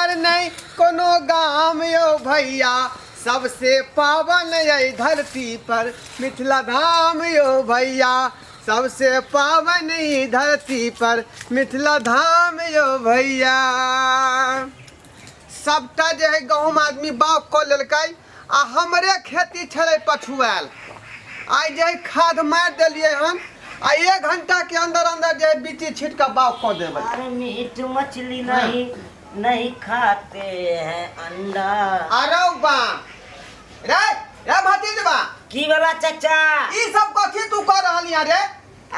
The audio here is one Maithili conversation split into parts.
सुंदर नहीं कोनो गाम यो भैया, सबसे पावन यही धरती पर मिथिला धाम यो भैया, सबसे पावन ई धरती पर मिथिला धाम यो भैया। सबटा जे है गहूम आदमी बाग कऽ लेलकै आ हमरे खेती छलै पछुआयल। आइ जे है खाद मारि देलियै हन आ एक घंटा के अंदर अंदर जे है बीती छीट कऽ बाग कऽ देबै। अरे मीट मछली नहीं नहीं खाते हैं अंडा। अरे बा रे रे भतीजबा, की वाला चाचा? ई सब कथी तू कर रहली हन रे?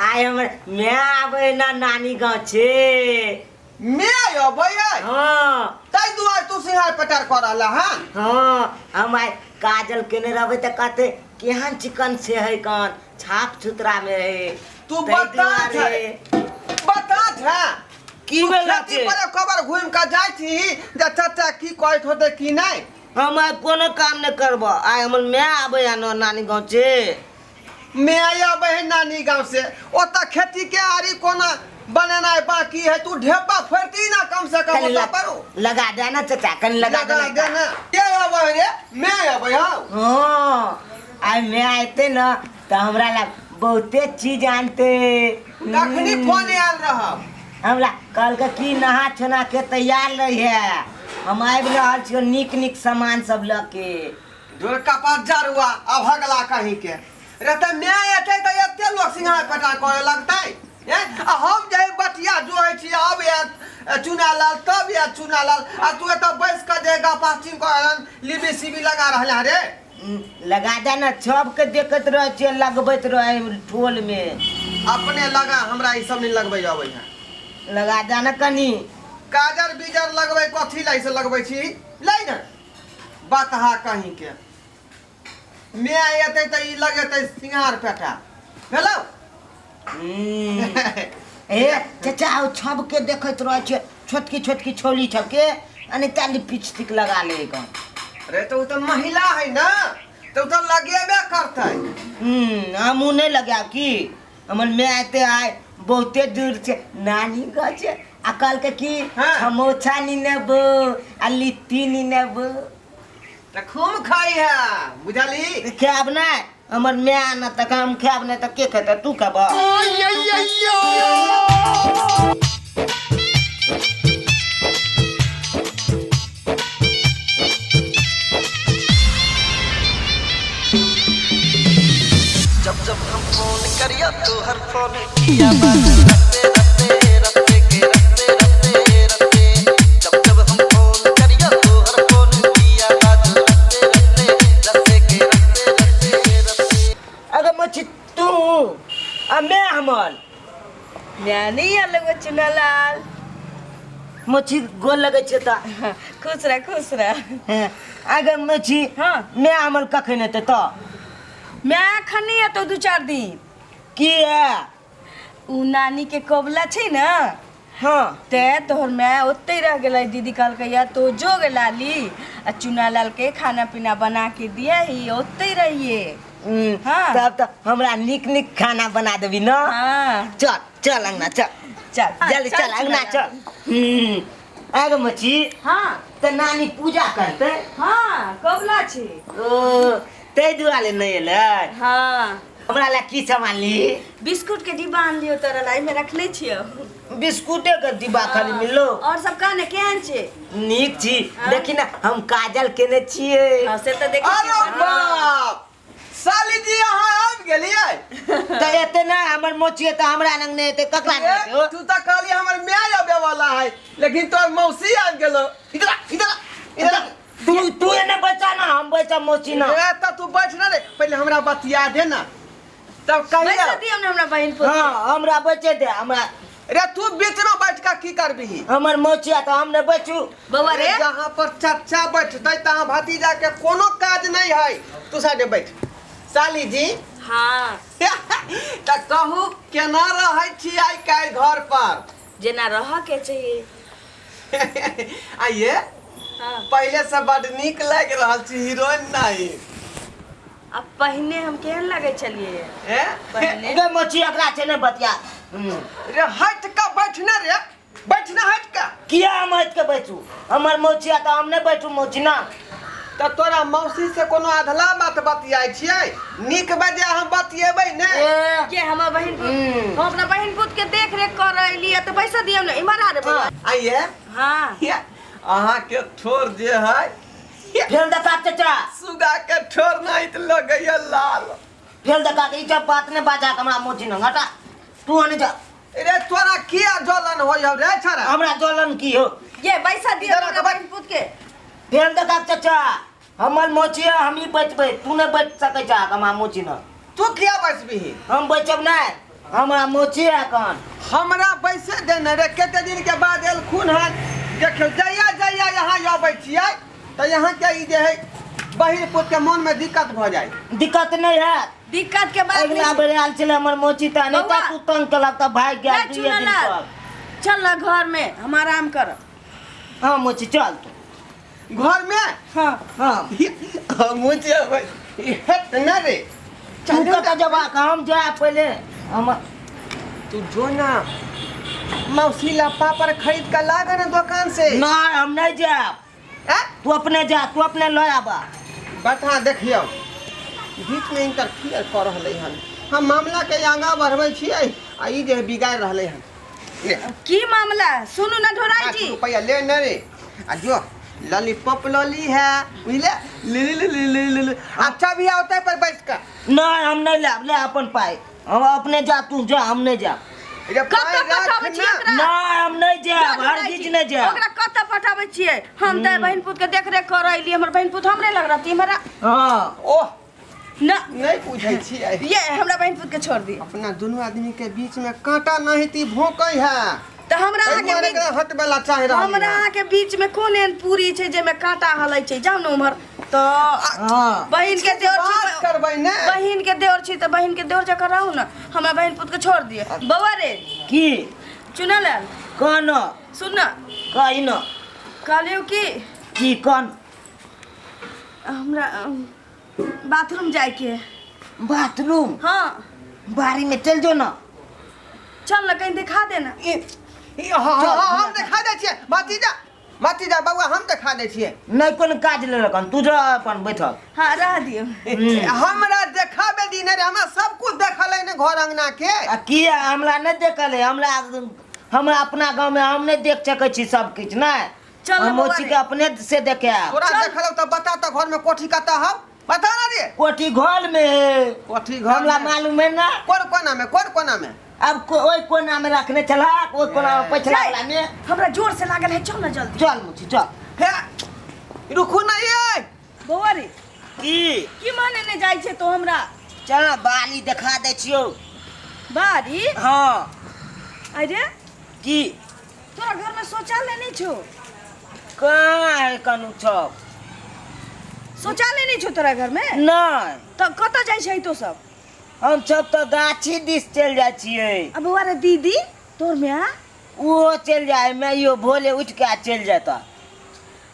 आइ हमर my आबै ना नानी गाँव छे। My अबै है? हाँ। ताहि दुआरे तू सिंहार पटार कर रहला हन? हाँ, हम आइ काजल केने रहबै तऽ कहते केहन चिकन से है, कन छाप सुथरा में है। तू ताहि बता दुआरे। छै, बता छै। की भेल खेती छै? पर कबर घुमि कऽ जाइ छी जे चाचा की कहैत होतै की नहि। हम आइ कोनो काम नहि करब, आइ हमर my आबै है न नानी गाँव से। My आबै है नानी गाँव से, ओतऽ खेती के आरी कोना बनेनाइ बाकी है, तू ढेपा फोड़ती ना कम से कम कनि ओतऽ पर लगा दे ना चाचा, कनि लगा दे लगा ना। दे ना। के अबै रे? My अबै हौ? हाँ, आइ my एतै न तऽ हमरा ला बहुते चीज आनतै। कखनी फोन आयल रहब? हमरा कहलकै कि नहा सोना के तैयार रहिहे, हम आबि रहल छियौ नीक नीक सामान सब लऽ के। ढोलका पात जरुआ अभगला कहीं के रे, तऽ my एतै तऽ एते लोक सिंघार पटा करे लगतै हैं? आ हम जे बटिया जोहै छी, अब आयत चुना लाल तब आयत चुना लाल, आ तू एतऽ बैस कऽ जे गपा चिन लिबी सीबी लगा रहल है रे। लगा दे ना, सबके देखैत रहै छियै लगबैत रहै ठोल में। अपने लगा, हमरा ई सब नहीं लगबै अबै है। लगा दे ना कनी। काजर बीजर लगबै कथी लै से लगबै छी लै ने बतहा कहीं के। My एतै तऽ ई लगेतै सिंगार पेटा भेलौ। ए चाचा, ओ छबके देखैत रहै छियै, छोटकी छोटकी छौली छबके अनेता लिपस्टिक लगा ले कन। अरे तऽ ओ तऽ महिला है ना, तऽ ओ तऽ लगेबे करतै। हमहूँ नहि लगायब की? हमर my एते आइ बहुते दूर छै नानी गाँव छै आ कहलकै कि समोसा नि नेबो आ लिट्टी नि नेबो। तऽ खूब खाइ है बुझली। खायब नहि, हमर my आनत तऽ हम खायब, नहि तऽ के खेतै? तू खेबह? जब जब हम फोन करिया तोहर फोन किया बाजल रते रते रते के रते रते रते। जब जब हम फोन करिया तोहर फोन किया बाजल रते रते रते के रते रते रते। अगर मछी तू आ मैं हमर मैं नहीं आलो गो चुनालाल। मछी गोल लगै छै तऽ। खुश रह, खुश रह। हैं, अगर मछी मैं हमर कखन एतै तऽ? मैं एखन नहीं एतौ 2-4 दिन। किया? उ नानी के कबला छै ना। ते तोहर my ओते रह गेलै, दीदी कहलकै या तो जो गे लाली आ चुना लाल के खाना पीना बना के दिया ही, ओते रहिए। तब तऽ हमरा नीक नीक खाना बना देबी ना? हाँ। चल चल अंगना चल। चल। जल्दी चल अंगना चल। आगे मछी। तऽ नानी पूजा करतै? हाँ, कबला छै। ओ ताहि दुआरे नहि एलै? हाँ। हमरा ला की सामान ली? बिस्कुट के डिब्बा आनलियो तोरा ला, एहिमे रखने छियो। बिस्कुटे के डिब्बा खाली मिललो? और सब कह ने केहन छै? नीक छी। देखी ना हम काजल केने छियै। हाँ, से तऽ देखै अरे छियै। बाप, साली जी अहाँ आबि गेलियै? तऽ एते नहि हमर मोची तऽ हमरा लग नहि एते ककरा लग एतै हो? तू तऽ कहली हमर my आबे वाला है, लेकिन तोर मौसी आबि गेलो। इधर आ, इधर आ, इधर आ। तू एने बैठा ना, हम बैठा मौसी ना। ए, तऽ तू बैठ ना रे, पहिले हमरा बतिया दे ना तब कहिया। बैसा दियौ ने हमरा बहिन पुत्र। हाँ, हमरा बैठे दे, हमरा। रे तू बीच में बैठ के की करबिही? हमर मौसी आ तऽ हम नहि बैठू। बौआ रे। जहाँ पर चचा बैठतै तहाँ भतीजा के कोनो काज नहीं है, तू साइड बैठ। साली जी। हाँ। तऽ कहू केना रहै छी आइ काल्हि घर पर? जेना रह के चाहिए। आइए। पहिले से बड नीक लागि रहल छी, हीरोइन नहीं। अब पहिने हम केहन लगै छलियै? ए? पहिने। गे मौसी, एकरा छै ने बतिया। रे हट के बैठ ना रे। बैठ ना हट के। किया हम हटि के बैठू? हमर मौसी तऽ हम नहि बैठू मौसी ना। तऽ तोरा मौसी से कोनो अधला बात बतियाइ छियै? नीक बजे हम बतियेबै ने। ए के हमर बहिन पुत, हम अपना बहिन पुत के देख रेख कर रहली है तऽ पैसा दियौ ने। इम्हर आ रे बौआ। आइए। हाँ। अहाँ के ठोर जे है फेल देखा चचा। सुगा के ठोर नहीं तऽ लगैया लाल। फेल देखा के ई सब बात नहि बाजा हमरा मौसी न हटा तू आने जा। रे तोरा किया जलन होय हौ रे छड़ा? हमरा जलन की हो? ये पैसा दियौ इधर हमरा आ, बहिन पुत के। फेल देखा चचा हमर मौसी है, हमही बचबै, तू नहि बचि सकै छह हमरा मौसी न। तू किया बैसबिही? हम बचब नहि, हमरा मौसी है कन। हमरा बैसे देने रे, कते दिन के बाद एलखुन हन। देखियौ जहिया जहिया यहाँ अबै छियै तऽ यहाँ के ई जे है बहिन पुत के मन में दिक्कत भऽ जाइ। दिक्कत नहीं है। दिक्कत के बात अगला नहीं। बेर आयल छलै हमर मौसी तऽ नहि बौआ। तऽ तू तंग केलक तऽ भागि गेल नहीं, दुइये दिन चुनलाल। पर। चल ना घर में हम आराम करब। हाँ मौसी चल तू घर में? हाँ। हाँ। हमहूँ जेबै। हेत न रे। तू कतऽ जेबाक? हम जायब पहिले। हम तू जो ना मौसी ला पापड़ खरीद के ला ना दुकान से। नहीं हम नहीं जायब। हैं? तू अपने जा, तू अपने लऽ आबा। बता देखियौ बीच में इंटरफियर कर रहलै हन। हम मामला के आगाँ बढ़बै छियै आ ई जे बिगाड़ रहलै हन। ले। की मामला? सुनू ना ढोराई 5 जी। रुपया ले न रे आ जो लॉलीपॉप लॉली है बुझले। ले ले ले ले ले ले। अच्छा भी होते पर बैठ कर। नहीं हम नहीं लेब, ले अपन पाई। हम अपने जा, तू जा, हम नहीं जाब। रे कतऽ पाइ राख पठाबै ना। छियै ओकरा? नहीं हम नहीं जाब, ढोराई हरगिज जी, नहीं जाब। ओकरा कतऽ पठाबै छियै? हम तऽ बहिन पुत के देख रेख कर अयली, हमर बहिन पुत हमरे लग रहती हमरा। हाँ। ओह ना नहीं पूछै छियै। ये हमरा बहिन पुत के छोड़ दी। अपना दुनू आदमी के बीच में कांटा नहीं ती भोंकै है। तऽ हमरा एहि अहाँके दुआरे बीच एकरा हटबै ला चाहि रहल हमरा है। अहाँके बीच में कोन एहन पूरी छै जाहिमे कांटा हलै छै? जाउ ने उम्हर तऽ। हाँ। बहिन के देवर बात छी, करबै ने। बहिन के देवर छी तऽ बहिन के देवर जकाँ रहू ने। हमरा बहिन पुत के छोड़ दिअ। बौआ रे। की? चुनल? कौन? सुन न। कही न। कहलियौ कि की कौन? हमरा बाथरूम जाइके है। बाथरूम? हाँ। बारी में चल जो ना। चल ना कहीं दिखा देना। ई- हाँ, हाँ, हाँ, हम देखा दै छियै भतीजा, भतीजा बौआ हम देखा दै छियै। नहीं कोनो काज लेलक हन, तू जा अपन बैठल। हाँ रह दियौ। हमरा देखाबे दी ने रे, हमरा सब कुछ देखल है ने घर अंगना के। आ किया हमरा नहीं देखल है? हमरा हमरा अपना गांव में हम नहीं देख सकै छी सब किछु नहीं। चल हम बौआ मौसी रे। के अपने से देखे आब। तोरा देखल तऽ बता तऽ घर में कोठी कतऽ हौ? बता ना रे। कोठी घर में है। कोठी घर हमरा में? मालूम है ना। कोन कोना में? कोन कोना में? अब ओहि कोना में रखने छला, ओहि कोना में पछिला वाला में। हमरा जोर से लागल है, चल ना जल्दी। चल मुची चल। हे रुकू ना ये। बौआ रे। की? की माने ने जाइ छै तो हमरा? चल ना बाली देखा दै छियौ। बारी? हाँ। अरे? की? तोरा घर में शौचालय नहीं छौ? कहाँ है कनु छौ? शौचालय नहीं छौ तोरा घर में? नहीं। तऽ कतऽ जाइ छै तो सब? हम सब तऽ गाछी दिस चलि जाइ छियै। आ बौआ रे दीदी तोर माय? ओहो चलि जाइ, माइयो भोले उठि के चलि जेता।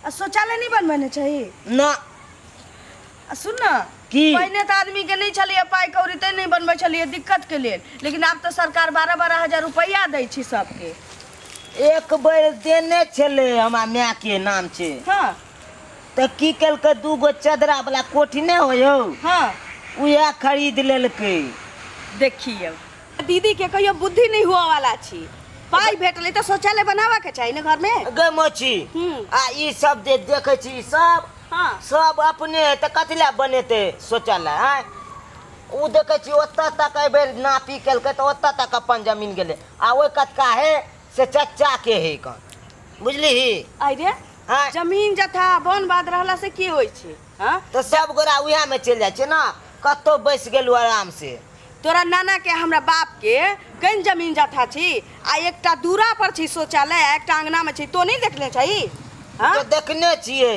आ शौचालय नहीं बनबेने छही? ना। आ सुन ना। की? पहिने तऽ आदमी के नहीं छलैया पाइ कौड़ी तैं नहीं बनबै छलैया दिक्कत के लेल, लेकिन आब तऽ सरकार 12-12 हजार रुपैआ दै छै सबके। एक बेर देने छलै हमरा माय के नाम छै। हाँ। तऽ की केलकै, 2 गो चदरा वाला कोठी नहि होइ हौ? हाँ। उएह खरीद लेलकै। देखियौ दीदी के कहियो बुद्धि नहीं हुआ वाला छी, पाइ भेटलै तऽ शौचालय बनाबऽ के चाही ने घर में। गे मौसी, आ ई सब जे देखै छी सब, हाँ। सब अपने है तऽ कथी लए बनेतै शौचालय? आँय ओ देखै छी ओतऽ तक एहि बेर नापी केलकै तऽ ओतऽ तक अपन जमीन गेलै, आ ओहि कतका है से चच्चा के है कन, बुझलिही? अरे आँय? जमीन जथा बन बाध रहला से की होइ छै? हाँ? तऽ सब गोरा उएह में चलि जाइ छै ने, कतौ बैस गेलहुँ आराम से। तोरा नाना के हमरा बाप के कनि जमीन जथा छी, आ एकटा दूरा पर छी शौचालय, आ एकटा अंगना में छी, तो नहीं देखले छही? हाँ? तो देखने छियै,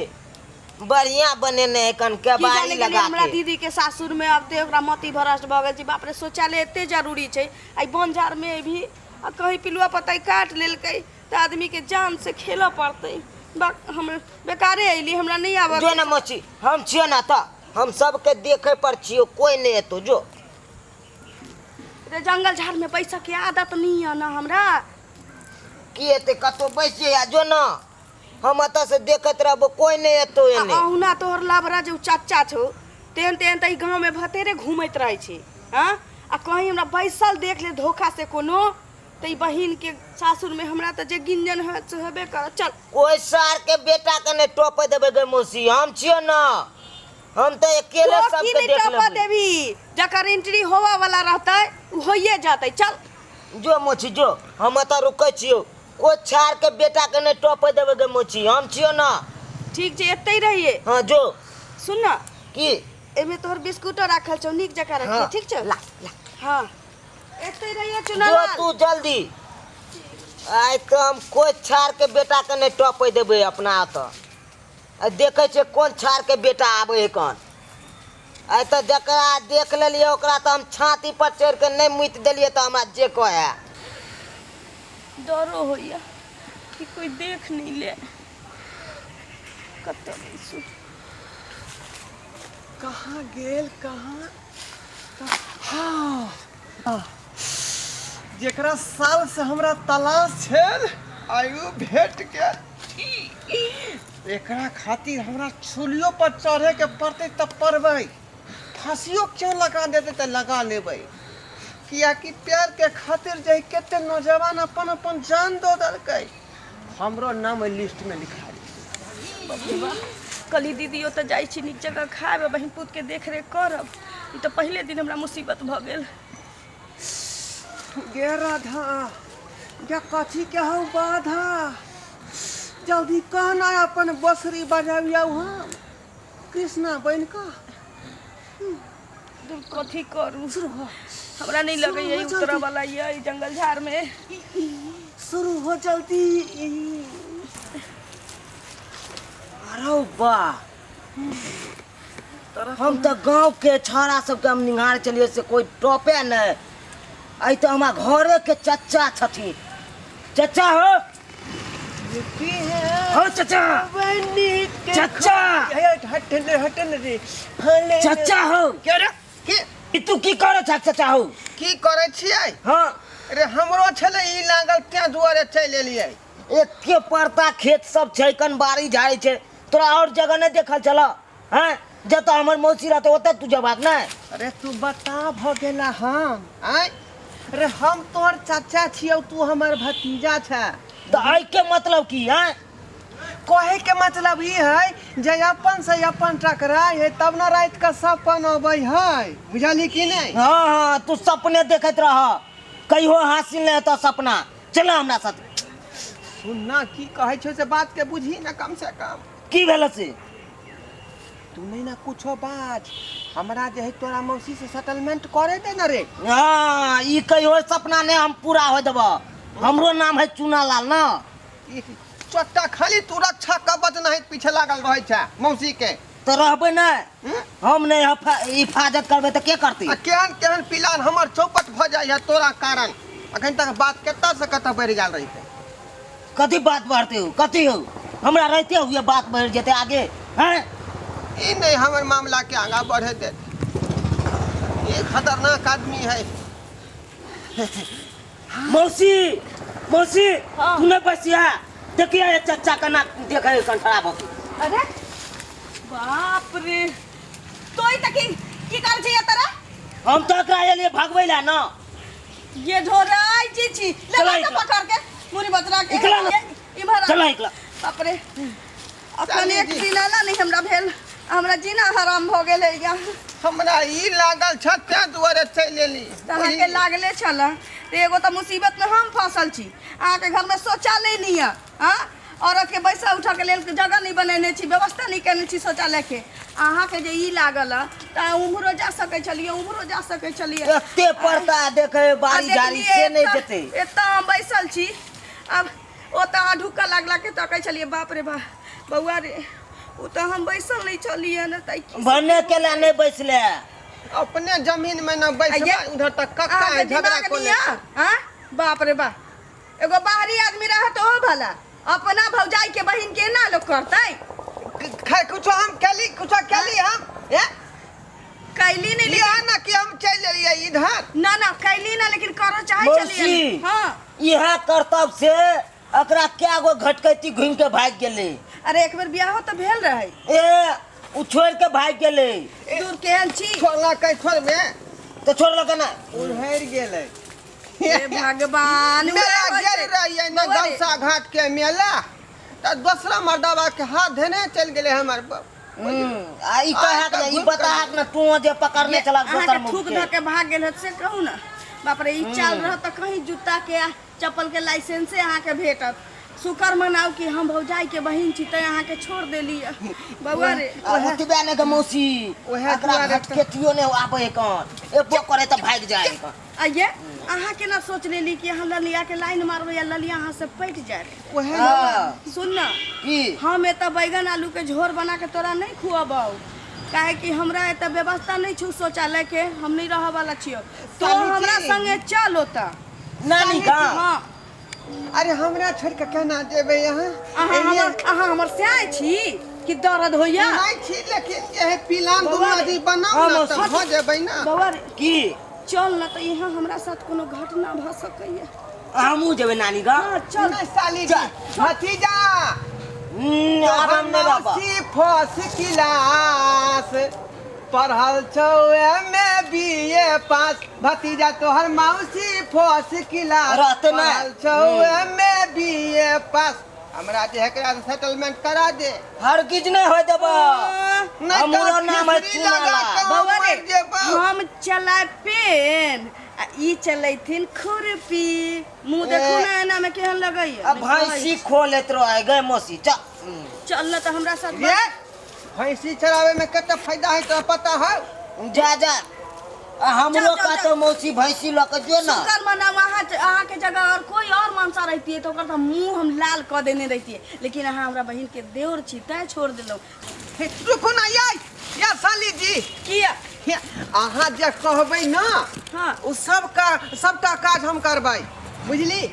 बढ़िया बनेने है कन की केबाड़ी जाने गेलियै लगा हमरा के। दीदी के सासुर में अब ते ओकरा मति भ्रष्ट भऽ गेल छै। बाप रे शौचालय एते जरूरी छै, आ बन झाड़ में भी आ कहीं पिलुआ पतई काट लेलकै तऽ आदमी के जान से खेलऽ पड़तै। बा हम बेकारे अयली, हमरा नहीं आबऽ जो ना मौसी, हम छियो ना तऽ हम सबके देखे पर छियो, कोई नहीं एतो। जो रे जंगल झाड़ में पैसा के आदत नहीं है ना हमरा। की हेतै कतौ बैस जइया जो न हम एतऽ से देखैत रहबो कोई नहि एतौ आ एने अहुना तोहर लाबरा जे उ चाचा छौ तेहन तेहन तऽ ई गाँवमे भतेरे घूमैत रहै छै हँ आ कहीं हमरा बैसल देख ले धोखा से कोनो तऽ ई बहिनके सासुरमे हमरा तऽ जे गिंजन होयत से हेबे करत चल कोई सार के बेटा के नहि टोपे देबै गे मौसी हम छियो न हम तऽ अकेले तो की सबके नहि देख टपऽ लेबै देबही जकर एंट्री होबऽ वाला रहतै उ होइए जेतै चल जो मौसी जो हम एतऽ रुकै छियो कोई छाड़ के बेटा के नहि टोपे देबै गे मौसी हम छियो न ठीक छै एतै रहिए हाँ जो सुन न की एहिमे तोहर बिस्कुटो राखल छौ नीक जकाँ रखिहे हाँ ठीक छौ ला ला हाँ एतै रहिए जो चुनालाल तू जल्दी आइ तऽ हम कोई छाड़ के बेटा के नहि टपे देबै अपना एतऽ आ देखै छियै कोन छाड़ के बेटा आबै है कन आइ तऽ जकरा देख लेलियै ओकरा तऽ हम छाती पर चढ़ि कऽ नहि मुति देलियै तऽ हमरा जे कहए डरो होइए कि कोई देख नहीं ले कतऽ बैसू कहाँ गेल कहाँ हाँ हाँ। जेकरा साल से हमरा तलाश छल आयु भेट गेल एकरा खातिर हमरा चूल्हियो पर चढ़े के पड़तै तऽ पड़बै फांसियो क्यों लगा देतै तऽ लगा लेबै कियाकि प्यार के खातिर जे कते नौजवान अपन अपन जान दऽ देलकै हमरो नाम एहि लिस्ट में लिखा कहली दीदी ओतऽ जाइ छी नीक जगह खायब बहिन पुतके देखरेख करब ई तऽ पहिले दिन हमरा मुसीबत भऽ गेल गे राधा गे कथी के हौ बाधा जल्दी कहना अपन बसरी बजाबियौ हम कृष्णा बनि कऽ दूर कथी करू हमरा नहीं लगैया ई उतरऽ वाला ये ई जंगल झाड़ में शुरू हो जल्दी अरे बा हम तऽ गाँव के छौड़ा सबके हम निहार चलिए से कोई टॉपे नहीं अइ तऽ हमरा घरे के चचा छथिन चचा हो हो चचा चचा चचा हो के रे के ई तू की करै छह चचा हो की करै छियै हाँ अरे हमरो छलै ई लागल तें दुआरे चलि एलियै एके परता खेत सब छै कन बाड़ी झाड़ी छै तोरा और जगह नहीं देखल चल हैं जतऽ हमर मौसी रहते ओतऽ तू जबाक नहीं अरे तू बता भ गेला हम आय अरे हम तोहर चाचा छियौ तू हमर भतीजा छै तऽ एहि के मतलब की हैं कहे के मतलब ई है जे अपन से अपन टकराय है तब न राति के सपन अबै है बुझली कि नहीं हाँ हाँ तू सपने देखैत रह कहियो हासिल नहीं हेतौ सपना चल हमरा साथ सुनना की कहै छौ से बात के बुझी ना कम से कम की भेल से तू नहीं ना कुछो बाज हमरा जे है तोरा मौसी से सेटलमेंट करे दे ना रे हाँ ई कहियो सपना नहीं हम पूरा हो देब हमरो नाम है चूना लाल ना ई चोट्टा खाली तू रक्षा कवच नहीं पीछे लागल रहै छै मौसी के तऽ रहबै नहि हम्म? हम नहि हिफाजत करबै तऽ के करतै आ केहन केहन पिलान हमर चौपट भऽ जाइ है तोरा कारण अखन तक बात कतऽ से कतऽ बढ़ि गेल रहितै कथी बात बढ़ते हो कथी हो हमरा रहते हुए बात बढ़ जेतै आगे हैं ई नहीं हमर मामला के आगा बढ़े दे ये खतरनाक आदमी है मौसी मौसी हाँ। तू नहीं बसिया देखिए ये चच्चा का नाक देखे कंठरा भके अरे बाप रे तो ई तक की कर छै तोरा हम तो एकरा एलिए भगबै ला ना ये ढोराई छी छी ले चला ला इकला। पकड़ के मुरी बतरा के इकला ना। इम्हर आ। चला इकला। बाप रे अखन चली एक जी। दिन आला नहीं हमरा भेल हमरा जीना हराम भ गेल है या हमरा ई लागल छ तें दुआरे चलि एली तऽ अहाँके लागले छल तऽ एगो तऽ मुसीबतमे हम फँसल छी अहाँके घरमे शौचालय नहि यऽ आँ औरतके बैसऽ उठऽके लेल जगह नहि बनेने छी व्यवस्था नहि केने छी शौचालयके अहाँके जे ई लागल हँ तऽ अहाँ उम्हरो जा सकै छलियै उम्हरो जा सकै छलियै एते परता देखे आ बाड़ी झाड़ी देखलियै से नहीं एतऽ जेते एतऽ हम बैसल छी आब ओतऽ अहाँ ढुकऽ लागला के तकै छलियै बाप रे बा बौआ रे ओ तऽ हम बैसल नहि छलियै ने तऽ की भने के ला नहीं बैसले अपने जमीन में न बैसबा उधर तक कक्का अहाँके है झगड़ा दिमाग को नहीं यऽ आँ बाप रे बा एगो बाहरी आदमी रहे तो भला अपना भौजाई के बहिन के ना लोग करतै खै कुछो हम केली कुछो केली हम ए कैली नहीं लिया ना कि हम चलि एलियै इधर ना ना कैली ना लेकिन करो चाहे मौसी चलिए हाँ इएह करतब से एकरा क्या गो घटकैती घूमि के भागि गेलै। अरे एक बेर बियाहो तऽ भेल रहै। ए उ छोड़ के भागि गेलै। दूर केहन छी। छोड़लकै छोड़बे। तऽ छोड़लकै ना। उड़हरि गेलै। हे भगवान, मेला उएह होइ गेल छै। रहियै ने बौआ रे, गौसा घाट के मेला, तऽ दोसरा मर्दबा के हाथ धेने चलि गेलै हमर बाप। आ ई कहक ने, ई बताहक ने, तू जे पकड़ने छलक दोसर अहाँके मुख थूक के। धऽ के भाग गेल होत से कहू ने। बाप रे, ई चाल रहत तऽ कहीं जूता के आ चप्पल के लाइसेंसे अहाँके भेटत। शुक्र मनाउ कि हम भौजाई के बहिन छी तैं अहाँके छोड़ देली। बौआ रे, आ ओतबे ने गे मौसी, ओहे एकरा दुआरे तऽ- घटकेतियो ने आबै कन, एबो करे तऽ भागि जाय कन। आ ये अहाँ केना सोच लेली कि अहाँ ललिया के लाइन मारबै आ ललिया अहाँ से पटि जायत? ओहे हाँ। सुन ना, की हम एतऽ बैगन आलू के झोर बना के तोरा नहीं खुअबौ, काहे कि हमरा एतऽ व्यवस्था नहीं छौ शौचालय के, हम नहीं रहऽ वाला छियौ। तो साली हमरा जी। संगे चल ओतऽ। नानी गाँव? हाँ। अरे हमरा छोड़ के केना जेबै अहाँ? अहाँ एलियै- हमर, अहाँ हमर स्याय छी कि दर्द होइया? नहि छी, लेकिन जे है पिलान बौआ दुनू रे। आदमी बनाउ हाँ, ने मौसी। तऽ भऽ जेबै ने। बौआ रे, की चल न तऽ यहाँ हमरा साथ कोनो घटना भऽ सकैया। हमहूँ जेबै नानी गाँव। हाँ चल। नहि साली जी, भतीजा, आब हम नहि रहब। मौसी फर्स्ट क्लास पढ़ल छौ, एम ए बी ए पास। भतीजा तोहर मौसी फर्स्ट क्लास रहतै नहि। पढ़ल छौ, एम ए बी ए पास। हमरा जे एकरा सेटलमेंट करा दे। हरगिज नहि होय देबऽ। नहि तऽ हमरो नाम है खिचड़ी लगा चुनाला। कऽ बौआ रे, मरि जेबौ। हम चलाय पेन आ ई चलैथिन खुरपी। मुँह देखू ने एना में केहन लगैया। आ भैंसी खोलैत रहे गए मौसी, चल। चल न तऽ हमरा साथ। रे भैंसी चरावे में कते फायदा है तोरा पता है? जा जा, आ हमरो चल, चल, कहतो मौसी भैंसी लऽ के जो ना। शुक्र मनाउ, अहाँ अहाँ के जगह और कोई और मनसा रहती तो ओकर तऽ मुंह हम लाल कऽ देने रहती, लेकिन अहाँ हमरा बहिन के देवर छी तैं छोड़ देलहुँ। हे, रुकू ना यार, या साली जी। किया? हे, अहाँ जे कहबै ना, हाँ। ओ सब का सबटा काज हम करबै, बुझली?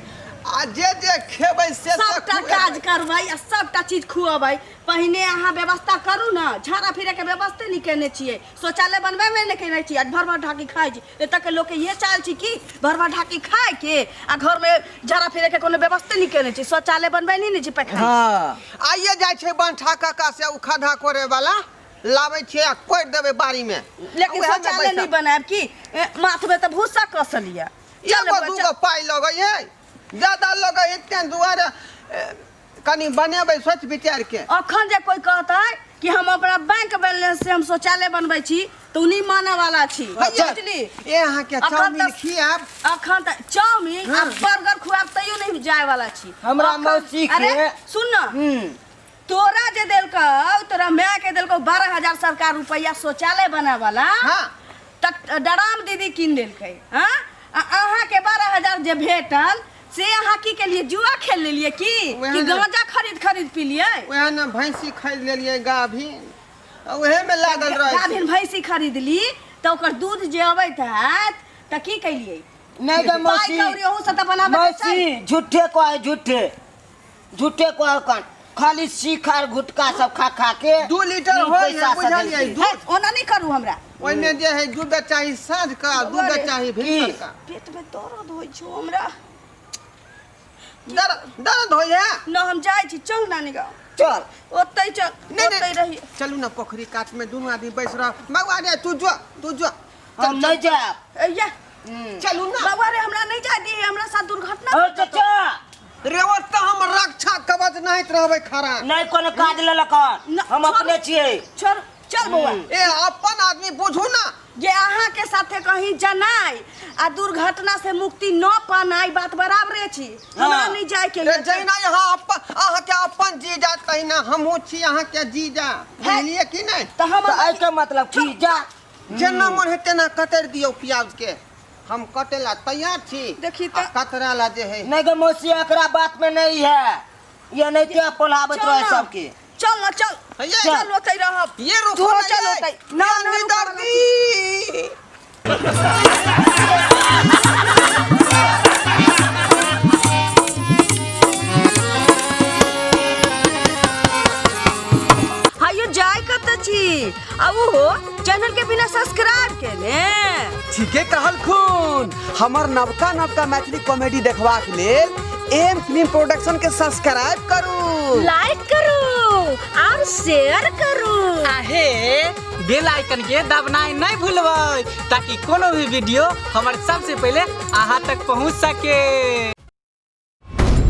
आ जे जे खेबै से से सबटा खुएबै। काज करबै आ सबटा चीज खुअबै। पहिने अहाँ व्यवस्था करू ने, झाड़ा फिरे के व्यवस्थे नहि केने छियै, शौचालय बनबेबे नहि केने छियै, आ भर भर ढाकी खाइ छी। एतऽ के लोकके इहे चाल छै कि भर भर ढाकी खाइके आ घरमे झाड़ा फिरे के कोनो व्यवस्थे नहि केने छी, शौचालय बनबै नहि ने छी, पैखाना। हाँ। आइए जाइ छै बंठा काका से, ओ खद्धा कोड़े वाला लाबै छियै आ कोड़ि देबै बाड़ी में। लेकिन उएह में शौचालय बैसब। नहि बनायब कि माथमे तऽ भूसा कसल यऽ। चल एगो बच्चा। दूगो पाइ लगै है, ज्यादा लगै है, तें दुआरे कनि बनेबै सोचि विचारि के। अखन जे कोई कहतै कि हम अपना बैंक बैलेंस से हम शौचालय बनबै छी तऽ उ नहि मानऽ वाला छी, बुझली? ए अहाँके अखन चाउमीन तऽ- खियाब। अखन तऽ चाउमीन आ हाँ। बर्गर खुआब तैयो नहीं जाय वाला छी। हमरा मौसी के- अरे सुन न, तोरा जे देलकौ, तोरा माय के देलकौ 12,000 सरकार रुपया शौचालय बनावे वाला, हाँ। तऽ डराम दीदी कीन देलकै। हाँ, आ अहाँके 12,000 जे भेटल से अहाँ की केलिए? जुआ खेल लेलिए की वएह कि ने। गांजा खरीद खरीद पीलिए? वएह ने, भैंसी खरीद लेलियै गाभिन, आ उहे में लागल रहै छी। गाभिन भैंसी खरीदली तऽ ओकर दूध जे अबैत हैत तऽ की केलिए? नहि गे पाइ मौसी, कौड़ी ओहू से तऽ बनाबे के चाही। मौसी झूठे कहै, झूठे झूठे कहै, कन खाली सीख आर गुटखा सब खा खा के 2 लीटर ई होइ है, पैसा बुझलियै? सधेलकै। दूध। हे, ओना नहि करू हमरा। ओहिमे जे है 2 बेर चाही साँझ का, 2 बौआ बेर रे। चाही भिनसर का। पेट में दर्द होइ छौ हमरा। दर्द दर्द होइ है? न हम जाइ छी, चल नानी गाँव। चल। ओतै चल। नहि, ओतै नहि। रही। चलू ने पोखरी कात में दुनू आदमी बैस रह। बौआ रे, तू जो, तू जो। हम नहि जायब। ए, या। चलू ना। बौआ रे, हमरा नहि जाय दी, हमरा साथ दुर्घटना ओ भऽ जेतौ। चचा रे, ओतऽ हम रक्षा कवच नाहित रहबै खड़ा। नहि कोनो काज लेलक हन, न, हम छोड़। अपने छियै। छोड़, चल बौआ। ए अपन आदमी बुझू ना। जे अहाँ के साथे कहीं जनाई आ दुर्घटना से मुक्ति न पानाई बात बराबरे छी। हमरा हाँ। नहीं जाय के रे ये। जहिना यहाँ अपन अहाँके अपन जीजा तहिना हमहूँ छी अहाँके जीजा, बुझलियै कि नहि? तऽ हम तऽ एहिके मतलब की जा जेना मन है तेना कतरि दियौ प्याज के, हम कटे ला तैयार छी। देखी आ तऽ- कतरा ला जे है। नहि गे मौसी, एकरा बात में नहीं है, ये नहीं ते पोलाबैत चल रहे ना। सबके। चल ना, चल। ये- चल ओतै रहब। ये रुको तू ना, चल ये। ओतै। ना, ये ना, रुको ना। निदर्दी। हायो जाय कतऽ छी आ ओहो चैनल के बिना सब्सक्राइब केने? ठीके कहलखुन, हमर नवका नवका मैथिली कॉमेडी देखबाक लेल एम फिल्म प्रोडक्शन के सब्सक्राइब करू, लाइक करू और शेयर करू। आहे बेल आइकन के दबनाइ नहीं भूलबै ताकि कोनो भी वीडियो हमर सबसे पहले अहाँ तक पहुँच सके।